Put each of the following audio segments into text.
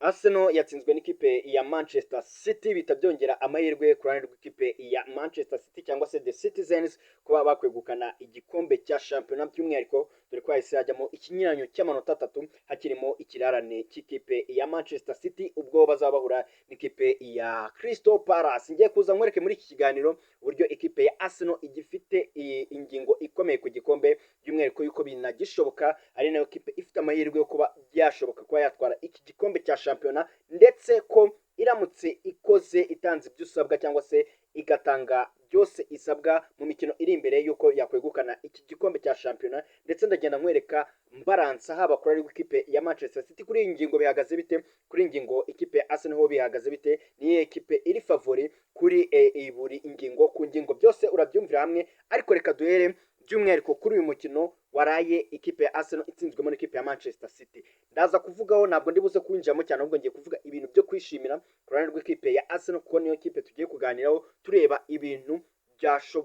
Arsenal yatsinzwe n'ikipe ya Manchester City, bihita byongera amahirwe ku ruhande rw'ikipe ya Manchester City cyangwa se The Citizens kuba bakwegukana igikombe cya shampiyona, by'umwihariko dore ko hahise hajyamo ikinyuranyo cy'amanota 3, hakirimo ikirarane cy'ikipe ya Manchester City ubwo bazaba bahura n'ikipe ya Crystal Palace. Ngiye kuza nkwereke muri iki kiganiro uburyo ikipe ya Arsenal igifite ingingo ikomeye ku gikombe, by'umwihariko yuko binagishoboka, ari nayo kipe ifite amahirwe yo kuba byashoboka kuba yatwara iki gikombe cya shampiyona, ndetse ko iramutse ikoze, itanze ibyo usabwa cyangwa se igatanga byose isabwa mu mikino iri imbere, y'uko yakwegukana iki gikombe cya shampiyona. Ndetse ndagenda nkwereka mbaransa haba kuri ikipe ya Manchester City, kuri iyi ngingo bihagaze bite, kuri iyi ngingo ikipe ya Arsenal ho bihagaze bite, niyo ekipe iri favori kuri buri ngingo ku ngingo, byose urabyumvira hamwe. Ariko reka duhere by'umwihariko kuri uyu mukino waraye ikipe ya Arsenal itsinzwemo n'ikipe ya Manchester City. Ndaza kuvugaho, ntabwo ndi buze kuwinjiramo cyane, ahubwo ngiye kuvuga ibintu byo kwishimira ku ruhande rw'ikipe ya Arsenal, kuko niyo kipe tugiye kuganiraho, tureba ibintu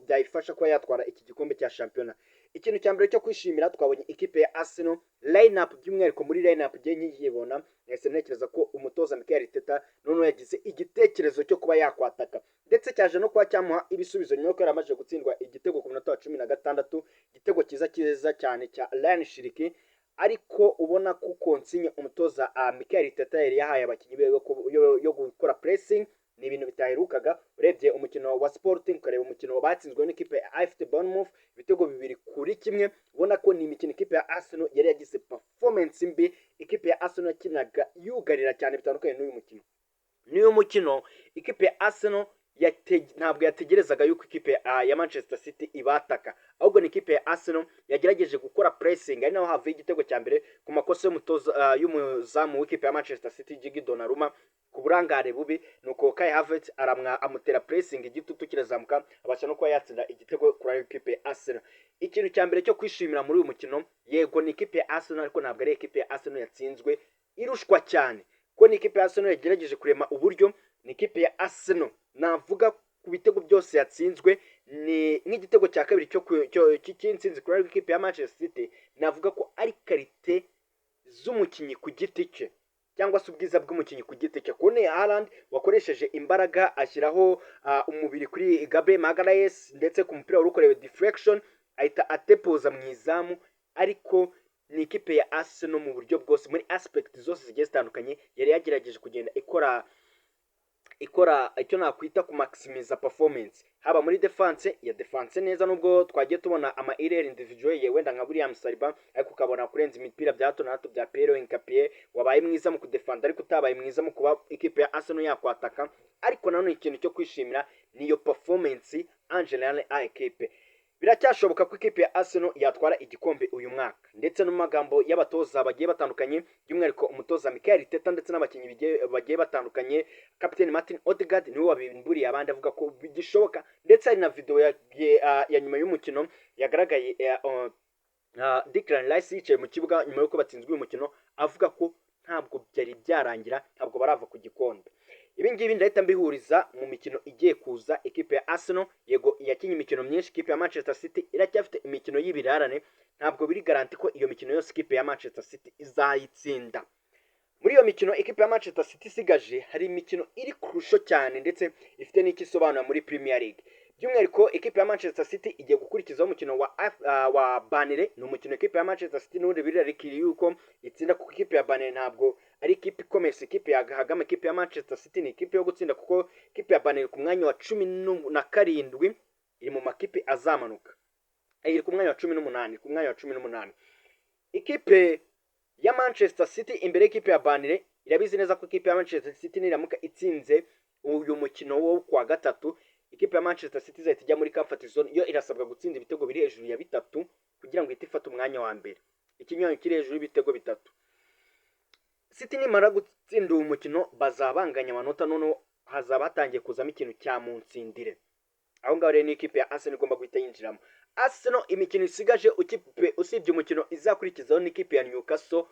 byayifasha kuba yatwara iki gikombe cya shampiyona. Ikintu cya mbere cyo kwishimira, twabonye ikipe ya Arsenal line up, by'umwihariko muri line up igiye nkiyibona nahise ntekereza ko umutoza Mikel Arteta noneho yagize igitekerezo cyo kuba yakwataka, ndetse cyaje no kuba cyamuha ibisubizo nyuma y'uko yari amaze gutsindwa igitego ku munota wa 16, igitego cyiza cyiza cyane cya Rayan Cherki. Ariko ubona ko consigne umutoza Mikel Arteta yari yahaye abakinnyi be yo gukora pressing ni ibintu bitaherukaga. Urebye umukino wa Sporting, ukareba umukino batsinzwe n'ikipe ya AFC Bournemouth ibitego 2-1, ubona ko ni imikino ikipe ya Arsenal yari yagize performance mbi. Ikipe ya Arsenal yakinaga yugarira cyane, bitandukanye n'uyu mukino. N'uyu mukino ikipe ya Arsenal ntabwo yategerezaga yuko ikipe ya Manchester City ibataka, ahubwo ni ikipe ya Arsenal yagerageje gukora pressing, ari naho havuye igitego cya mbere ku makosa y'umutoza, y'umuzamu w'ikipe ya Manchester City, Gigi Donnarumma, ku burangare bubi. Nuko Kai Havertz aramwa amutera pressing, igitutu kirazamuka, abasha no kuba yatsinda igitego kuri ayo ikipe ya Arsenal. Ikintu cya mbere cyo kwishimira muri uyu mukino, yego ni ikipe ya Arsenal, ariko ntabwo ari ikipe ya Arsenal yatsinzwe irushwa cyane, kuko ni ikipe ya Arsenal yagerageje kurema uburyo. Ni ikipe ya Arsenal navuga ku bitego byose yatsinzwe, ni nk'igitego cya kabiri cy'intsinzi kuri ikipe ya Manchester City, navuga ko ari qualité z'umukinnyi ku giti cye cyangwa se ubwiza bw'umukinnyi ku giti cye. Kone Haaland wakoresheje imbaraga ashyiraho umubiri kuri Gabriel Magalhaes, ndetse ku mupira wari ukorewe deflection ahita atepoza mu izamu. Ariko ni ikipe ya Arsenal mu buryo bwose, muri aspect zose zigiye zitandukanye, yari yagerageje kugenda ikora icyo nakwita ku maximiza performance, haba muri defense ya defense neza, nubwo twagiye tubona ama error individual ye wenda nka William Saliba, ariko ukabona kurenza imipira bya hato na hato bya Piero Hincapié wabaye mwiza mu kudefanda ariko utabaye mwiza mu kuba ikipe ya Arsenal yakwataka. Ariko nanone ikintu cyo kwishimira niyo performance en général a équipe. Biracyashoboka ko ikipe ya Arsenal yatwara igikombe uyu mwaka, ndetse no mu magambo y'abatoza bagiye batandukanye, by'umwihariko umutoza Mikel Arteta ndetse n'abakinnyi bagiye batandukanye, kapiteni Martin Odegaard niwe wabimburiye abandi avuga ko bigishoboka. Ndetse hari na video ya nyuma y'umukino yagaragaye, Declan Rice yicaye mu kibuga nyuma y'uko batsinzwe uyu mukino, avuga ko ntabwo byari byarangira, ntabwo barava ku gikombe. Ibi ngibi ndahita mbihuriza mu mikino igiye kuza. Ikipe ya Arsenal yego yakinnye imikino myinshi, ikipe ya Manchester City iracyafite imikino y'ibirarane. Ntabwo biri garanti ko iyo mikino yose ikipe ya Manchester City izayitsinda. Muri iyo mikino ikipe ya Manchester City isigaje, hari imikino iri crucial cyane ndetse ifite n'icyo isobanura muri Premier League. By'umwihariko ikipe ya Manchester City igiye gukurikizaho umukino wa Burnley. Ni umukino ikipe ya Manchester City n'ubundi birarikiri yuko itsinda, kuko ikipe ya Burnley ntabwo ari ikipe ikomeye, si ikipe ya Gahagama. Ikipe ya Manchester City ni ikipe yo gutsinda, kuko ikipe ya Burnley ku mwanya wa 17 iri mu makipe azamanuka. Iri ku mwanya wa 18, ku mwanya wa 18. Ikipe ya Manchester City imbere y'ikipe ya Burnley, irabizi neza ko ikipe ya Manchester City niramuka itsinze uyu mukino wo kuwa gatatu, ikipe ya Manchester City izahita ijya muri comfort zone. Yo irasabwa gutsinda ibitego biri hejuru ya 3 kugira ngo ihite ifate umwanya wa mbere, ikinyuranyo kiri hejuru y'ibitego 3. City nimara gutsinda uyu mukino bazabanganya amanota, noneho hazaba hatangiye kuzamo ikintu cya munsindire. Aho ngaho rero ni ikipe ya Arsenal igomba guhita yinjiramo. Arsenal imikino isigaje ukipe, usibye umukino izakurikizaho n'ikipe ya Newcastle,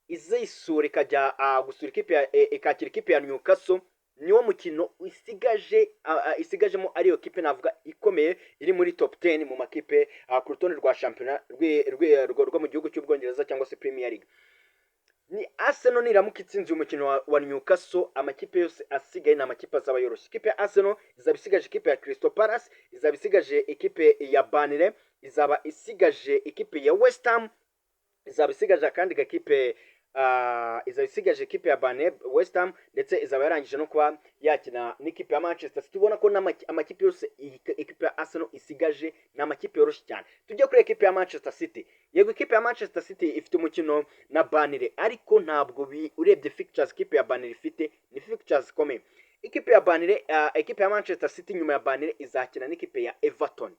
izisura ikajya gusura ikipe ya ikakira ikipe ya Newcastle, niwo mukino isigaje, isigajemo ariyo kipe navuga ikomeye iri muri top 10 mu makipe ku rutonde rwa shampiyona rwo mu gihugu cy'Ubwongereza cyangwa se Premier League. Ni Arsenal niramuka itsinze umukino wa Newcastle, amakipe yose asigaye ni amakipe azaba yoroshye. Ikipe ya Arsenal izaba isigaje ikipe ya Crystal Palace, izaba isigaje ikipe ya Burnley, izaba isigaje ikipe ya West Ham, izaba isigaje akandi gakipe, izaba isigaje ikipe ya Burnley, West Ham, ndetse izaba yarangije no kuba yakina n'ikipe ya Manchester City. Ubona ko amakipe yose ikipe ya Arsenal isigaje ni amakipe yoroshye cyane. Tujye kuri ekipe ya Manchester City. Yego, ikipe ya Manchester City ifite umukino na Burnley, ariko ntabwo urebye fixtures ikipe ya Burnley ifite, ni fixtures zikomeye. Ikipe ya Burnley, ikipe ya Manchester City nyuma ya Burnley izakina n'ikipe ya Everton,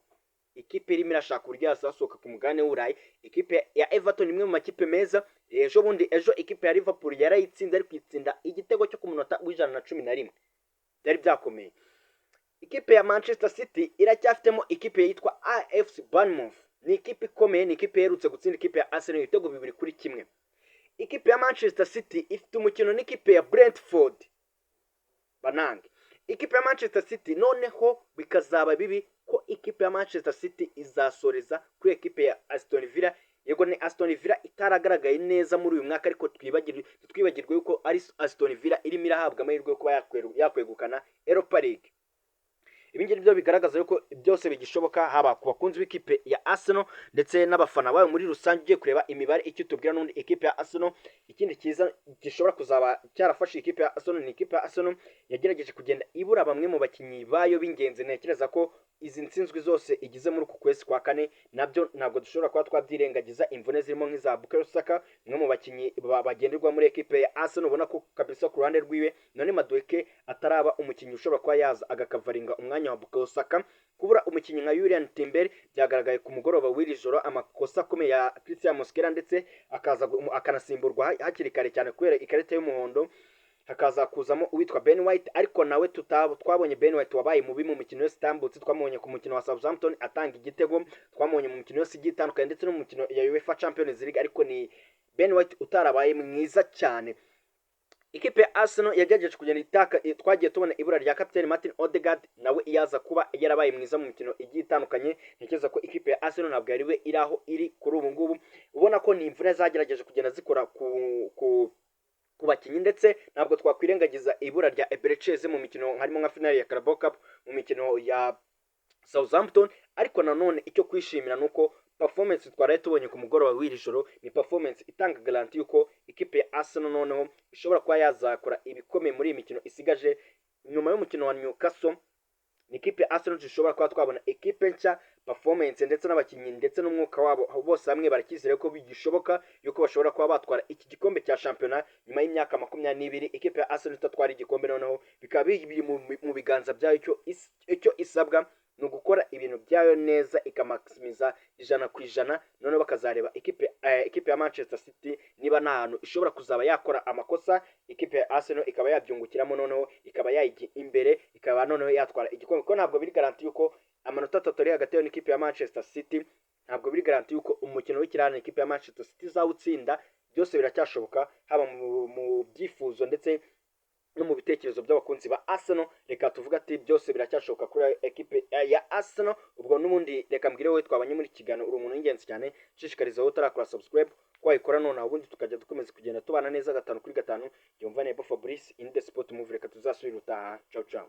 ikipe irimo irashaka uburyo yazasohoka ku mugabane w'Uburayi. Ikipe ya Everton, imwe mu makipe meza. Ejo bundi, ejo ikipe ya Liverpool yarayitsinze, ariko itsinda igitego cyo ku munota w'111, byari byakomeye. Ikipe ya Manchester City iracyafitemo ikipe yitwa AFC Bournemouth, ni ikipe ikomeye, ni ikipe iherutse gutsinda ikipe ya Arsenal ibitego 2-1. Ikipe ya Manchester City ifite umukino n'ikipe ya Brentford. Banange, ikipe ya Manchester City noneho bikazaba bibi ko ikipe ya Manchester City izasoreza kuri ekipe ya Aston Villa. Yego, ni Aston Villa itaragaragaye neza muri uyu mwaka, ariko twibagirwe yuko ari Aston Villa irimo irahabwa amahirwe yo kuba yakwegukana Europa League. Ibi ngibi byo bigaragaza yuko byose bigishoboka, haba ku bakunzi b'ikipe ya Arsenal ndetse n'abafana bayo muri rusange. Ugiye kureba imibare icyo tubwira n'undi ikipe ya Arsenal, ikindi cyiza gishobora kuzaba cyarafashe ikipe ya Arsenal ni ikipe ya Arsenal yagerageje kugenda ibura bamwe mu bakinnyi bayo b'ingenzi. Ntekereza ko izi ntsinzwi zose igize muri uku kwezi kwa kane nabyo ntabwo dushobora kuba twabyirengagiza, imvune zirimo nk'iza Bukayo Saka, umwe mu bakinnyi bagenderwa muri ekipe ya Arsenal. Ubona ko kabisa ku ruhande rwiwe Noni Madueke ataraba umukinnyi ushobora kuba yaza agakavaringa umwanya wa Bukayo Saka. Kubura umukinnyi nka Jurrien Timber byagaragaye ku mugoroba w'iri joro, amakosa akomeye ya Christian Mosquera, ndetse akaza akanasimburwa hakiri kare cyane kubera ikarita y'umuhondo, hakaza kuzamo uwitwa Ben White. Ariko nawe twabonye Ben White wabaye mubi mu mikino yose itambutse. Twamubonye ku mukino wa Southampton atanga igitego, twamubonye mu mikino yose igiye itandukanye, ndetse no mu mikino ya UEFA Champions League, ariko ni Ben White utarabaye mwiza cyane. Ikipe ya Arsenal yagerageje kugenda itaka, twagiye tubona ibura rya kapiteni Martin Odegaard, nawe iyaza kuba yarabaye mwiza mu mikino igiye itandukanye, ntekereza ko ikipe ya Arsenal ntabwo yari we iri aho iri kuri ubu ngubu. Ubona ko ni imvune zagerageje kugenda zikora ku bakinnyi, ndetse ntabwo twakwirengagiza ibura rya Eberechi Eze mu mikino harimo nka finale ya Carabao Cup, mu mikino ya Southampton. Ariko nanone icyo kwishimira ni uko performance twaraye tubonye ku mugoroba w'iri joro ni performance itanga garanti yuko ikipe ya Arsenal noneho ishobora kuba yazakora ibikomeye muri iyi mikino isigaje nyuma y'umukino wa Newcastle. Ni ikipe ya Arsenal dushobora kuba twabona ekipe nshya, performance ndetse n'abakinnyi ndetse n'umwuka wabo bose hamwe barakizere ko bigishoboka yuko bashobora kuba batwara iki gikombe cya shampiyona nyuma y'imyaka 22 ikipe ya Arsenal itatwara igikombe. Noneho bikaba biri mu biganza byayo. Icyo isabwa ni ugukora ibintu byayo neza, ikamaximiza 100%, noneho bakazareba ekipe ya Manchester City niba nta hantu ishobora kuzaba yakora amakosa, ikipe ya Arsenal ikaba yabyungukiramo, noneho ikaba yayijya imbere, ikaba noneho yatwara igikombe. Kuko ntabwo biri garanti yuko amanota 3 ari hagati yayo n'ikipe ya Manchester City, ntabwo biri garanti yuko umukino w'ikirarane ikipe ya Manchester City izawutsinda. Byose biracyashoboka, haba mu byifuzo ndetse no mu bitekerezo by'abakunzi ba Arsenal. Reka tuvuge ati byose biracyashoboka kuri ekipe ya Arsenal. Ubwo n'ubundi reka mbwire wowe twabanye muri iki kiganiro, uri umuntu w'ingenzi cyane. Nshishikariza wowe utarakora subscribe ko wayikora nonaha, ubundi tukajya dukomeza kugenda tubana neza gatanu kuri gatanu. Yumva Nebo Fabrice in the sport move. Reka tuzasubira utaha. Ciao ciao.